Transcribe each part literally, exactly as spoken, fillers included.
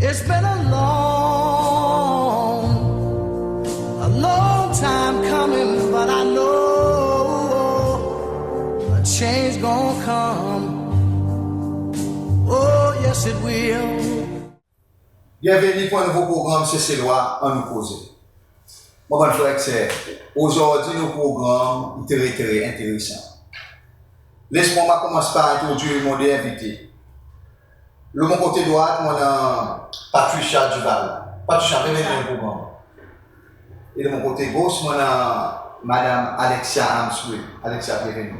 It's been a long, a long time coming, but I know a change gonna come. Oh, yes, it will. Byenveni pour en nouvo progranm Seselwa Annou Koze. Mon bann frer ek ser, ozordi nou progranm i tre, tre enteresan. Les mwan mon konmans par entrodwir mon de envite. Lo mon kote drwat, mon annan Patricia Duval. Patricia, byenveni dan progranm. E lo mon kote gos, mon annan Madanm Alexia Armstrong. Alexia, byenveni.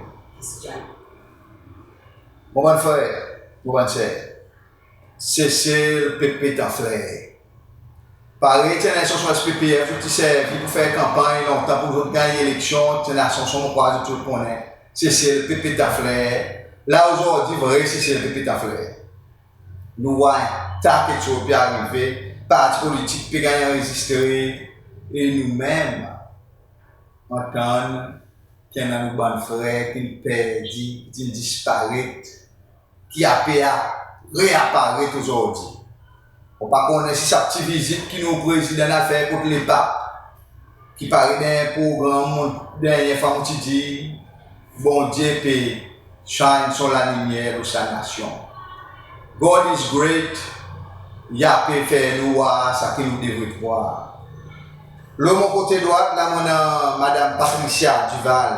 Mon bann frer, mon bann ser, Sesel pe pet an fler. Parey ti annan sanson S P P F zot ti servi pour fer kanpanny lontan pour zot ganny eleksyon, ti annan sanson, mon krwar zot tou konnen. Sesel pe pet an fler. La ozordi vre Sesel pe pet an fler. Nou war en ta keksoz pe arive, parti politik pe ganny anrezistre, e nou menm, antann ki annan nou bann frer ki'n perdi, ki'n disparet, ki ape a reaparet ozordi. Mon pa konnen si sa pti vizit ki nou Prezidan in al fer kot Lepap, ki parey dan en progranm dernyen fwa mon ti dir, Bondye pe shine son lalimyer lo sa nasyon. God is great, i ape fer nou war sa ki nou devret war. Lo mon kote drwat la, mon annan Madanm Patricia Duval.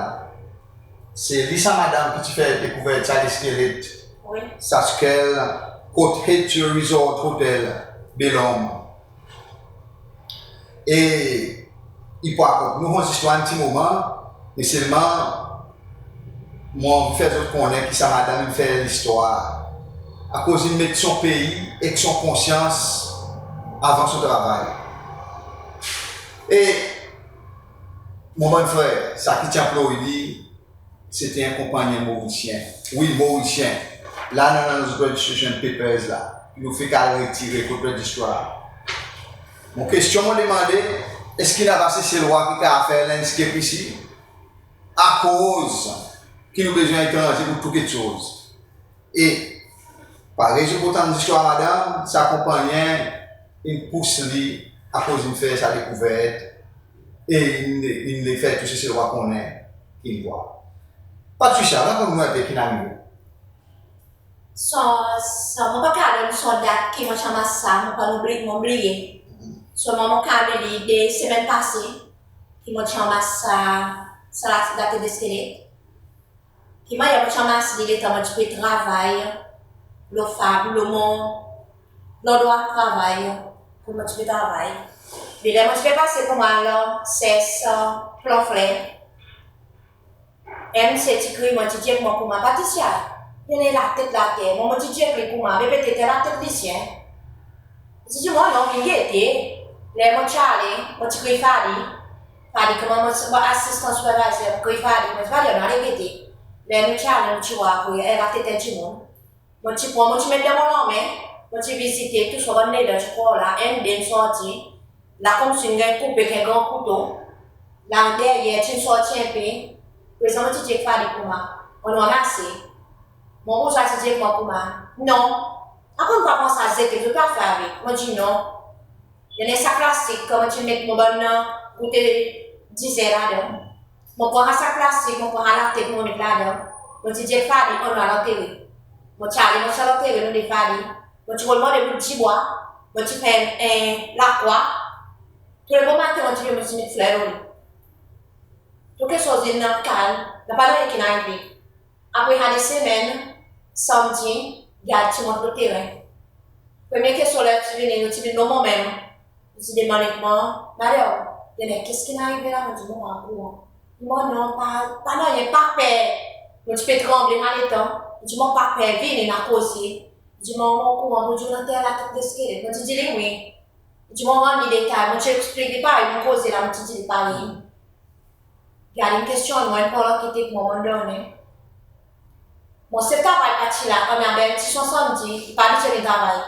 Se li sa madanm ki ti fer dekouver sa leskelet. Wi. Sa skel kot Haighton Resort Hotel, Bel Ombre. E i pou rakont nou son zistwar en pti moman, me selman mon anvi fer zot konnen ki sa madanm in fer listwar, akoz in met son pei ek son konsyans avan son travay. E mon bann frer, sa ki ti anploy li, se ti en konpannyen Morisyen. Wi, Morisyen. La nou annan zot registration papers la, ki nou fek al retire kot registrar. Mon kestyon, mon demande, eski napa Seselwa ki kapab fer landscape isi? Akoz ki nou bezwen etranze pour tou keksoz? E parey zot kontan zistwar madanm, sa konpannyen in pous li akoz in fer sa dekouvert e in, in le fer tou Seselwa konnen ki in war. Patricia, rakont nou en pe ki'n arive. So, so, mon pa kapab donn son dat ki mon ti anmas sa, mon pa, mon bliye, mon bliye. Selman mon kapab dir de semenn pase ki mon ti anmas sa, sa la, latet leskelet. Ki mannyer mon ti anmas li letan mon ti pe travay lo fab, lo mon landrwa travay kot mon ti pe travay. Me ler mon ti pe pase pour al sers plan fler, en msye ti kriy mwan, ti dir ek mwan koumsa, Patricia, i annan latet later. Mwan mon ti dir ek li koumsa, be petet latet lisyen. Li ti dir mwan non, vin gete. Ler mon ti ale, mon ti kriy Fadi. Fadi konman mon, mon asistan sipervayzer, mon kriy Fadi, mon dir Fadi, annou ale gete. Ler nou ti ale, nou ti war ki i annan latet en dimoun. Mon ti pran, mon ti met dan mon lanmen, mon ti vizite, tou son bann ledan ti pran la, en de in sorti. La konmsi in ganny koupe ek en gran kouto. La deryer ti'n sorti en pe. Prezan mon ti dir ek Fadi koumsa, annou ranmase. Mon bouzwa ti dir ek mwan koumsa, non, akoz nou pa pran sa zete, zot pa fer avek. Mon dir non. I annan sak plastik, konman ti met mon bann goute dizer ladan. Mon pran sak plastik, mon pran latet, mon met ladan. Mon ti dir ek Fadi, annou al antere. Mon ti ale, mon ti al antere, nou de Fadi. Mon ti rod mwan de bout dibwa, mon ti fer en lakrwa. Tou le bomaten mon ti, mon ti met fler lo li. Tou keksoz in kalm, napa nanryen ki'n arive. Apre sa de semenn, Sanmdi, gard ti mont lo teren. Premye kestyon ler ti vini, nou ti vin lo mwan menm. Li ti demann ek mwan, madanm, i annan keksoz ki'n arive la? Mon dir mon pa okouran. Li dir mwan non, pa, pa nanryen, pa per. Mon ti pe tranble sa letan. Li dir mwan pa per, vini, annou koze. Li dir mwan mon okouran, mon dir ou annan latet leskelet. Mon ti dir li wi. Li dir mwan rann li detay, mon ti eksplik li parey mon koze la, mon ti dir li parey. Gard in kestyonn mwan, in parl ankete ek mwan, mon donnen. Mon sef travay pa ti la, Annabelle ti son Sanmdi, i pa abitye vin travay.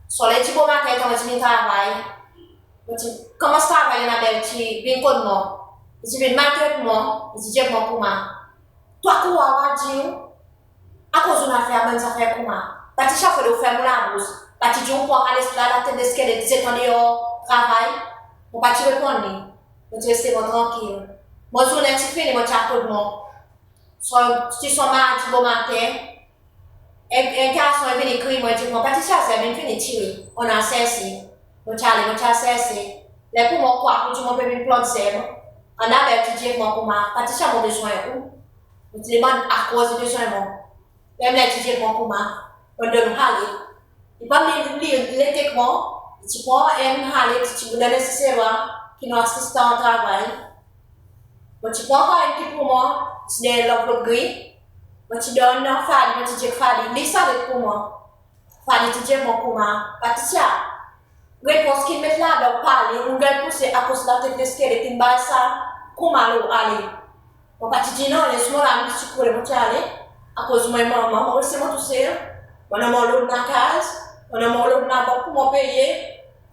Son ler dibomaten letan mon ti vin travay, mon ti konmans travay, Annabelle ti vin kot mwan. Li ti vin maltret mwan, li ti dir ek mwan koumsa, tou akour ou a dir ou, akoz ou annan fer bann zafer koumsa? Patricia, fodre ou ferm ou labous. pa ti dir ou pran al latet leskele, zet an deor travay. Mon pa ti reponn li. Mon ti reste mwan trankil. Mon zournen ti fini, mon ti al kot mwan. Son, ti son mardi bomaten, en, en garson i vini kriy mwan, i dir mwan, "Patricia, zèb in fini tire, annou al serse." Mon ti ale, mon ti al serse. Ler pou mwan krwar pou dir mon pe vin plant zèb, en label ti dir ek mwan koumsa, "Patricia, mon bezwen ou." Mon ti demann akoz i bezwen mwan. Menm ler ti dir ek mwan koumsa, "Bon, donn ou ale." I pa menm lir, lir leter ek mwan, i ti pran enn, ale, ti, ti donn Seselwa ki nou asistan travay. Mon ti pran ankor enn ki pou mwan, ti dan en lanvlop gri. Mon ti donn Fadi, mon ti dir ek Fadi, "Lir sa let pou mwan." Fadi ti dir ek mwan koumsa, "Patricia, repons ki met ladan, ou pa lir, ou ganny pouse akoz latet leskele in bay sa, koumsa ou ale?" Mon pa ti dir nanryen, selman mon ti koule, mon ti ale. Akoz mwan manman, mon reste mwan tousel. Mon annan mon lod lakaz, mon annan mon lod labank pou mwan peye,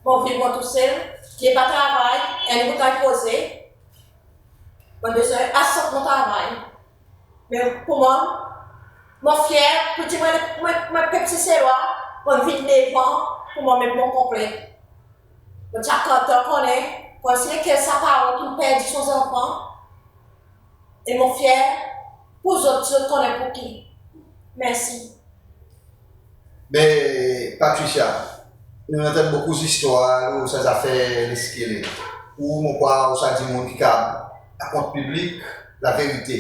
mon viv mwan tousel. Pye pa travay, en bout ay poze. Mon bezwen al sot mon travay. Me pou mwan, mon fyer pou dir mwan, mwan, mwan pep Seselwa, mon vin devan pou mwan met mon konplen. Mon ti a kontan konnen, konmsi lekel sa paran ki'n perdi son zanfan. E mon fyer pou zot, zot konnen pou ki. Mersi. Me Patricia, nou'n antann bokou zistwar lo sa zafer leskele. Ou, mon krwar ou sa dimoun ki kapab rakont piblik laverite.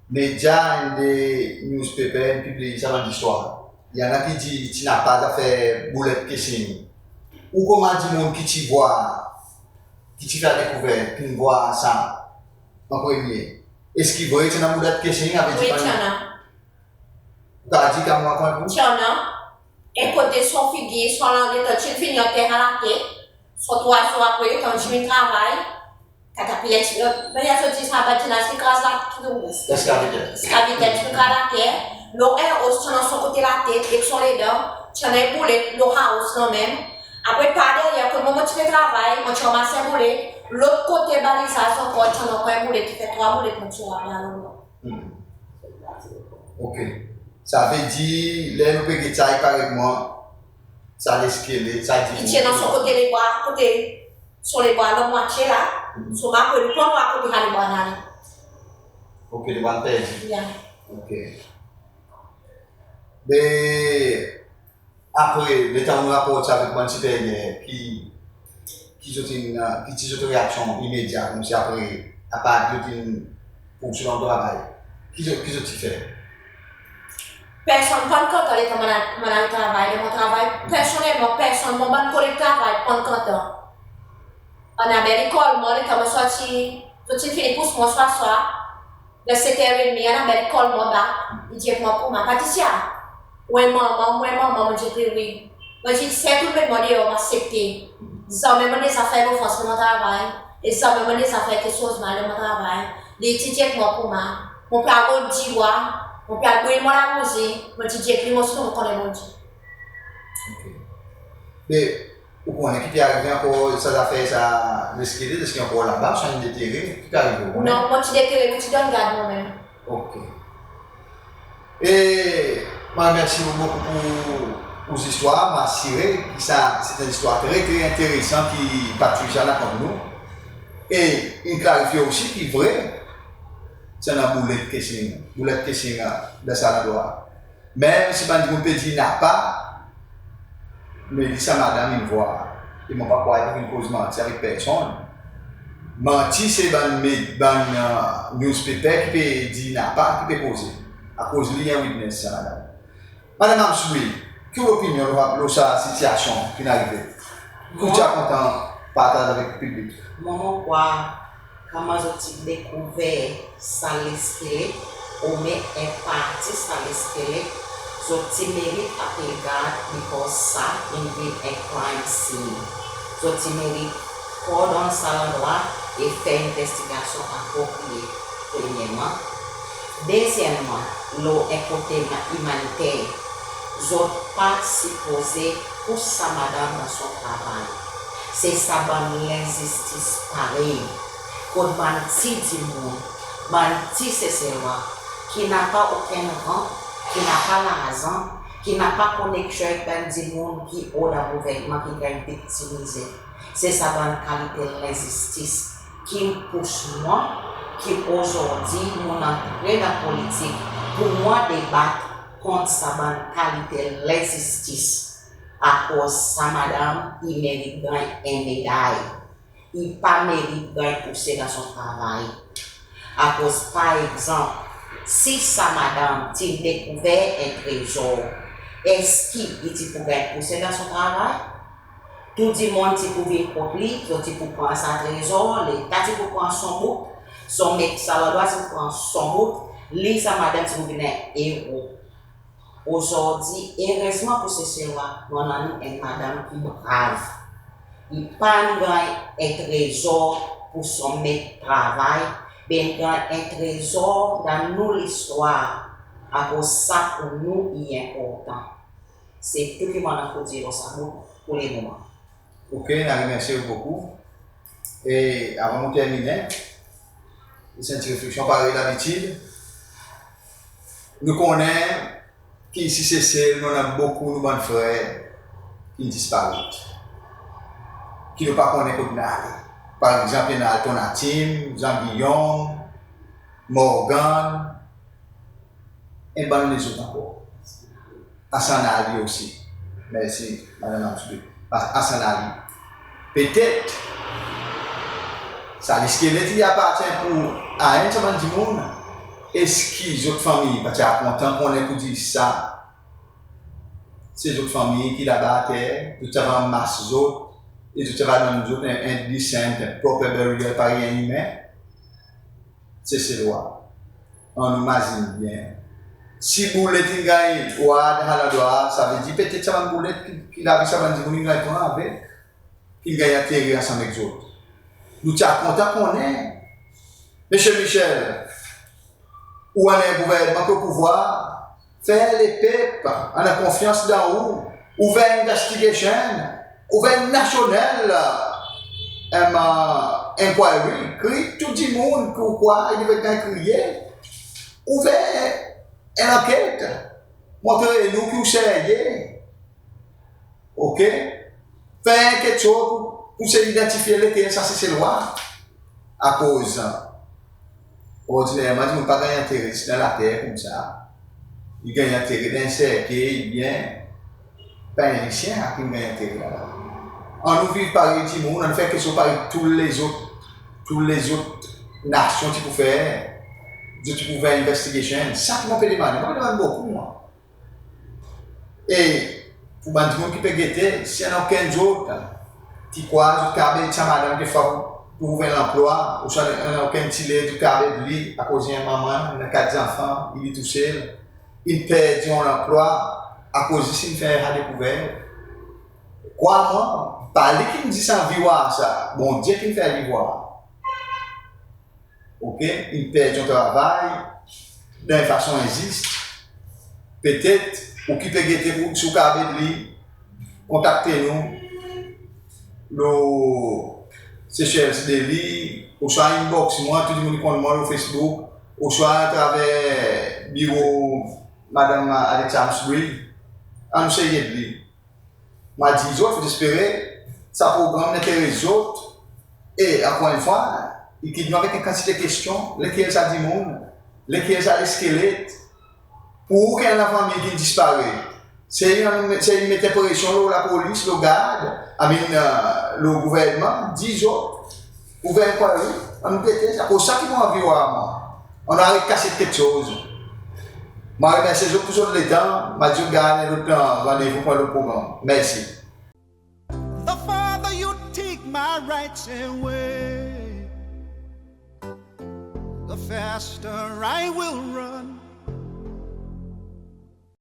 Medya, enn de newspaper in pibliy sa bann zistwar. I annan ki dir ti napa zafer boulet casing. Ou konman dimoun ki ti vwar, ki ti fer dekouver, ki'n vwar sa an premye, eski vre ti annan boulet casing? Wi, ti annan. Ou kapab dir konman, konman? Ti annan. En kote son figir, son landet, ti'n fini anter later. Son trwa zour apre, letan ti'n travay, katapila ti, e, mannyer zot dir sa, badinaz ki kraz la, ki nou... Eskavater. Eskavater ti'n kraz later. Lo en os, ti annan son kote latet, ek son ledan, ti annan en boulet lo sa os la menm. Apre par deryer, kot mwan mon ti pe travay, mon ti ranmas en boulet, lot kote balizaz ankor, ti annan ankor en boulet, ti fer trwa boulet mon ti ranmas la. Hmm. OK. Savedir, ler nou pe get sa, i paret mwan, sa leskele, sa dimoun... I ti annan son kote lebra, kote son lebra lanmwatye la, hmm, son, apre nou pa war kote sa lebra in ale. OK, lebra in perdi. Ya. OK. Me apre, letan ou raport sa avek bann siperyer, ki, ki zot in, ki ti zot reaksyon imedya, konmsi apre, apar zot in pouse ou travay, ki zot, ki zot ti fer? Personn pa'n kontan letan mon al, mon al travay, dan mon travay, personnelman, personn, mon bann koleg travay pa'n kontan. Annabelle i call mwan, letan mon sorti, zot ti'n fini pous mwan swar swar. Ler set er edmi, Annabelle i call mwan back, i dir ek mwan konman, "Patricia, ou en manman, ou en manman?" Mon dir, "Wi." Mon dir, "Sertou met mwan deor, mon aksepte. Zanmen mon deza fer lofans lo mon travay, e zanmen mon deza fer keksoz mal lo mon travay." Li ti dir ek mwan konman, "Mon pe al rod diwa, mon pe al bril mon labouzi." Mon dir, "Dir ek li, mon sir mon konnen Bondye." OK. Me ou konnen ki pe arive ankor sa zafer sa leskele, eski ankor laba, sa in detere, ki pe arive, ou konnen? Non, mon ti detere, mon ti donn gard mwan menm. OK. E mon remersi ou bokou pour, pour zistwar, mon asire ki sa, se en zistwar tre, tre enteresan ki Patricia in rakont nou. E in klarifye osi ki vre, ti annan boulet casing, boulet casing dan sa landrwa. Menm si bann dimoun pe dir napa, me li sa madanm in vwar. E mon pa krwar i pou vin koz manti avek personn. Manti se bann me-, bann, e, newspaper ki pe dir napa, ki pe koze. Akoz li i en witness, sa madanm. Madanm Amsoué, ki ou lopinyon lo, lo sa sitiyasyon ki'n arive? Ki ou ti a kontan partaz avek piblik? Mwan, mon krwar konman zot ti dekouver sa leskele, omen en parti sa leskele, zot ti merit apel gard, because sa in vin en crime scene. Zot ti merit kordonn sa landrwa e fer envestigasyon apropriye, premyerman. Dezyenmman, lo en kote ma-, imaniter, zot pa sipoze pous sa madanm dan son travay. Se sa bann lenzistis parey, kot bann pti dimoun, bann pti Seselwa, ki napa okenn ran, ki napa larzan, ki napa koneksyon avek bann dimoun ki o dan gouvernman ki ganny viktimize. Se sa bann kalite lenzistis ki'n pous mwan, ki ozordi mon antre dan politik pour mwan debat kont sa bann kalite lenzistis. Akoz sa madanm i merit ganny en meday. I pa merit ganny pouse dan son travay. Akoz, par egzanp, si sa madanm ti'n dekouver en trezor, eski i ti pou ganny pouse dan son travay? Tou dimoun ti pou vin kot li, zot ti pou pran sa trezor, Leta ti pou pran son bout, son met sa landrwa ti pou pran son bout, li sa madanm ti pou vin en ero. Ozordi, erezman pour Seselwa, nou annan nou en madanm ki brav. I pa'n ganny en trezor pour son met travay, be in ganny en trezor dan nou listwar, akoz sa pour nou i enportan. Se tou ki mon annan pour dir lo sa bout pour le moman. OK, nou remersye ou bokou. E avan nou terminen, se en ti refleksyon parey labitid. Nou konnen ki isi Sesel nou annan bokou nou bann frer ki disparet, ki nou pa konnen kot in ale. Par egzanp, i annan Alton Atim, Jean Guillaume, Morgan, e bann lezot ankor. Hassan Ali osi. Mersi, Madanm Amsby. Hassan Ali. Petet sa leskelet i apartyen pour enn sa bann dimoun. Eski zot fanmir pa ti a kontan konnen pour dir sa? Se zot fanmir ki laba ater, zot ti ava anmas zot, e zot ti ava donn zot en, en decent, en proper burial parey en imen. Seselwa, annou mazin byen. Si boulet in ganny war dan sa landrwa, sa i vedir petet sa bann boulet ki, ki lavi sa bann dimoun in ganny pran avek, ki'n ganny antere ansanm ek zot. Nou ti a kontan konnen. Msye Michel, ou annan en gouvernman ki o pouvwar, fer lepep annan konfyans dan ou, ouver investigation, ouver national, em, inquiry, kriy tou dimoun ki ou krwar i devret ganny kriye, ouver en lanket, montre nou ki ou serye. OK? Fer keksoz pour, pour sey idantifye lekel sa Seselwa. Akoz ordinerman dimoun pa ganny antere dan later koumsa. I ganny antere dan en serkey, oubyen pa en lisyen ki'n ganny antere laba. Annou viv parey dimoun, annou fer keksoz parey tou lezot, tou lezot nasyon ti pou fer. Zot ti pou fer investigation. Sa ki mon pe demande, mon pe demann bokou, mwan. E pour bann dimoun ki pe gete, si annan okenn zot ki krwar zot kapab ed sa madanm ki fwa pou, pou trouv en lanplwa, ouswa annan okenn ti led zot kapab ed li, akoz i en manman, i annan kat zanfan, i li tousel, in perdi en lanplwa akoz zis in fer sa dekouver. Krwar mwan, pa li ki'n zis anvi war sa, Bondye ki'n fer li war. OK, in perdi en travay dan en fason enzis. Petet ou ki pe gete pour, si ou kapab ed li, kontakte nou lo Seychelles Daily, ouswa inbox mwan, tou dimoun i konn mwan lo Facebook, ouswa atraver biro Madanm Alexa Amsbury, annou sey ed li. Mon a dir zot, fotespere sa progranm enteres zot. E ankor enn fwa, i kit nou avek en kantite kestyon, lekel sa dimoun, lekel sa leskelet? Pour ki annan fanmir ki'n disparet, sey, sey met presyon lo lapolis, lo gard, I mean, lo gouvernman, dir zot, ouver enquiry, annou gete sa. Pour sa ki mon anvi war mwan. Annou aret kasyet keksoz. Mon remersye zot pour zot letan, mon a dir zot gard en lot randevou pour en lot progranm. Mersi. The farther you take my rights away, the faster I will run.